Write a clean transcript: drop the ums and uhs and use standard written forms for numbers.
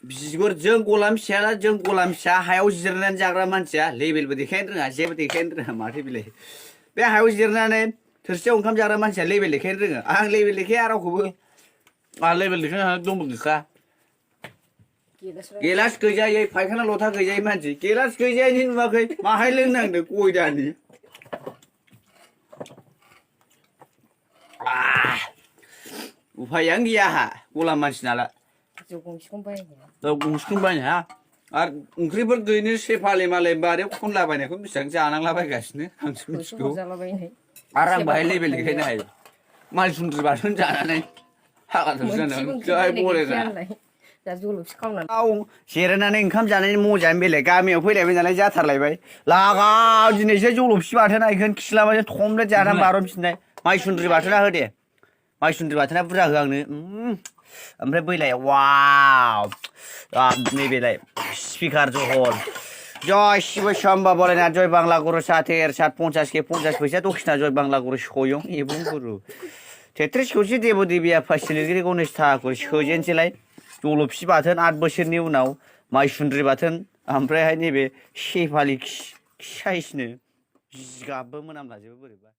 बिगुरजों गलाम फिसाया जों गलाम फिसा हायाव जिरायनानै जाग्रा मानसिया लेबेलबो देखायनो रोङा जेबो देखायनो रोङा माथो बिलाय बे हायाव जिरायनानै थोरसियाव ओंखाम जाग्रा मानसिया लेबेल देखायनो रोङो आं लेबेल देखाया रावखौबो आं लेबेल देखायनो हानाय दंबो गैखा गेलास गैजायै फायखाना लथा गैजायै मानसि गेलास गैजायैनि नुवाखै माहाय लोंनांदों गय दानि उफायानो गैया आहा गलाम मानसि नालाय जौ गंसेखौनो बायनो हाया जौ गंसेखौनो बायनो हाया आरो ओंख्रिफोर गैयिनि सेफालि मालाय बारियाव खनलाबायनायखौ बेसेबां जानांलाबायगासिनो आंसो मिथिगौ आरो आं बाहाय लेबेल देखायनो हायो माइसुन्द्रि बाथोन जानानै हागादर जानानै जै बरायना जिरायनानै ओंखाम जानायनि मजायानो बेलेग गामियाव फैलायबाय नालाय जाथारलायबाय लागाव दिनैसो जलफि बाथोना बेखौनो खिलाबाजों थमब्लेट जानानै बारनफिननाय माइसुन्द्रि बाथोना हो दे माइसुन्द्रि बाथोना बुरजा हो आंनो ओमफ्राय बैलाय वाव नैबेलाय स्पिकार जहल जय शिव शम्बा बलायनाथ जय बांला गुरु साथेर सात 50 के 50 फैसा दक्षिणा जय बांला गुरु सयं एबं गुरु तेत्रिस कोटि देव देबिया फासिलिगिरि गणेश ठाकुर सोजेनसैलाय जलफि बाथोन 8 बोसोरनि उनाव माइसुन्द्रि बाथोन ओमफ्रायहाय नैबे सेफालि खि साइसनो जिगाबबो मोनामलाजोबो बोरैबा